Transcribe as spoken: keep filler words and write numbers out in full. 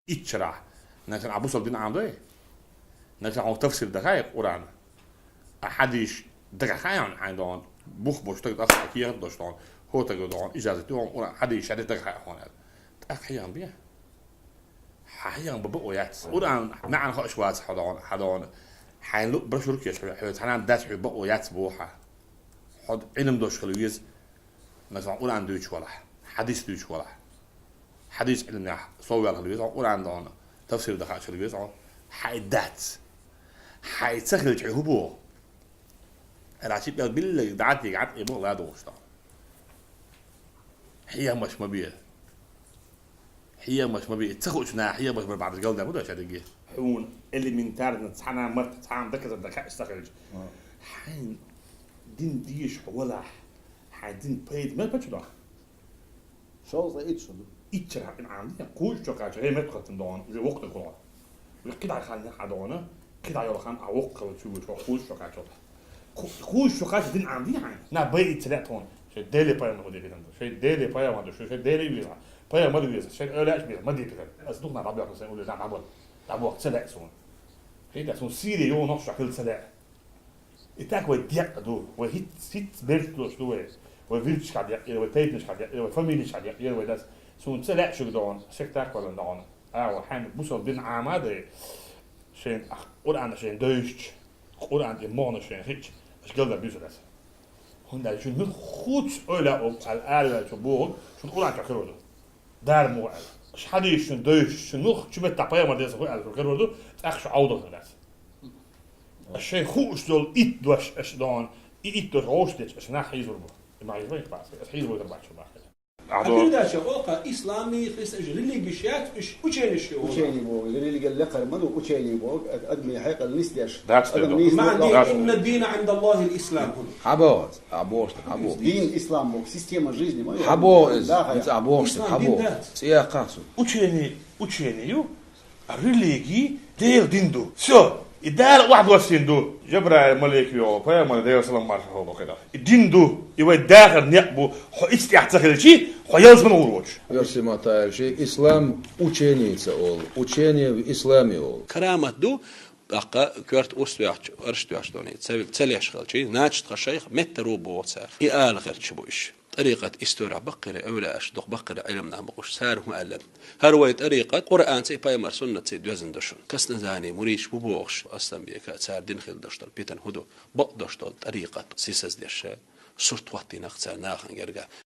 Иччарахь. Нагахь а бусалба дин Ӏамадой? Нагахь хьо тафсир дахьа Къуръан? А хьадис дагахь хьайна хьайн догӀун? Бух бош таг тӀаса кехат дош догӀун. Хьо таг догӀун, ижазат догӀун, Къуръан хьадис шариат дагахь хьайна хьона. ТӀаккха хьехам бе? Хьехам ба бакъо яц. Къуръан маьӀна хоош вац хьо догӀун, хьа догӀун. Хьайн лу брошюрка еш хьо, хьо цхьанна дац хьо бакъо яц бохьа. Хьо Ӏилм дош хила веза, масала, Къуръан дуьйцуш валахь, хьадис дуьйцуш валахь. Хьадис Ӏилманехь совваьлла хила веза, Къуръан догӀун, тафсир даха хила веза, хьай дац. Хьай ца хилча хьо хӀу боху? Рачи пӀел биллаг дӀатига гӀат и боху ла догӀуш догӀун. Хьехамаш ма бе. Хьехамаш ма бе. Ца хуучу наха хьехамаш бар бахьанаш галда ма ду аша дерриге. Хьуна элементарно цхьана марта, цхьана доказать даха ца хилча. Хьайн дин дезаш хьо валахь, хьайн дин пайда мел пачу даха? Шовзткъе итт шу ду. Итт шарахь къинхьан дин, кхузткъа чу кхача, гӀе мет хаттан догӀун, уже воккха гула. Уже кхидӀа хан хьан догӀун, кхидӀа йолу хан а воккха чу гучу, кхузткъа чу кхача. Кху-, кхузткъа чу кхача дин Ӏам дин хьайн? На бай итт ца лаьа тхуна. Шайн Деле пайхамар ма дипиран ду. Шайн Деле пайхамар ду, шайн Деле веза. Пайхамар веза, шайн эвлаяаш веза, ма дипиран. Ас духна дӀабоьхна сайн уллехь дӀабоьхна. ДӀабоьхна ца лаьа суна. Хьайда суна Сири йогӀу нохча хила ца лаьа. И так вай декъа ду, вай хӀиц, хӀиц берталуш ду вай. Вай вирдашка декъа, вай тайпанашка декъа, вай фамилешка декъа, вай дас. Суна ца лаьа шуьга догӀун, сектак валан догӀун. А, ва хьайн бусалба дин Ӏама а дай, шайн Къуръан шайн дойшча, Къуръан тӀе могӀна шайн хиъча, аша галдар буьйса дас. ХӀунда аьлча шуна муьлххуч ойла а олу аьлла, араваьллачо бохург, шуна Къуръан чохь хир ву ду. Дара муха аьлла. Аша хьадийша шуна дойшча, шуна муьлххачу меттахь пайхамар деза хӀу аьлла, шуна хир ву ду, тӀаккха шу Ӏовдалхир дац. Аш шайн хууш долу итт дош аш догӀун, и итт дош гӀовш дечу аш нах хьийзур бу. И ма хьийзур бац, аш хьийзур бу бац бахьа. А передача оха ислам и христиан религиш яц, уьш учениш ю. Учени боху, религия лекхар ма ду, учени боху, ад-, адми хьекъал нисдеш. Дац адам дедо. Нис Маъна ду. Дац. Инна дина гӀинда Аллахил ислам хӀун. ХьабогӀаз, а бохуш, хьабогӀаз. Дин ислам боху, система жизни ма ю. ХьабогӀаз, да, хьая. Ница а бохуш, ислам дин хьабогӀаз. Дац. ЦӀе яххахь цу. Учени, учени ю. А религи Делан дин ду. Всё. И Дала охьадоссийна ду. Жабраил малик йогӀу, пайхамар Делан салам марша хьо бакъира. И дин ду. И вай дахар некъ бу. Хьо иццехь ца хилчи, хьо ялсамане гӀур воцуш. Йоьрси ма таьлчи, ислам ученица олу. Учение в исламе олу. Карамат ду, тӀаккха коьрта урс ваьхча, арш тоьхча доне, ца, ца леш хилчи, значит, тхан шайх меттаро боху цара. И ала гӀерташ бу уьш. ТӀарикъат исторехь баккхира эвлаяаш, дукха баккхира Ӏилманах бакъуш, цара хӀун аьлла? ХӀара вай тӀарикъат Къуръанций, пайхамар суннатций доьзна ду шуна. Касна зани муридаш бу бохуш, астам бека, цара дин хила дош долу питан хӀун ду? Бакъ дош долу тӀарикъат сисаздеш, сурт хӀоттийнарг цара нахана герга.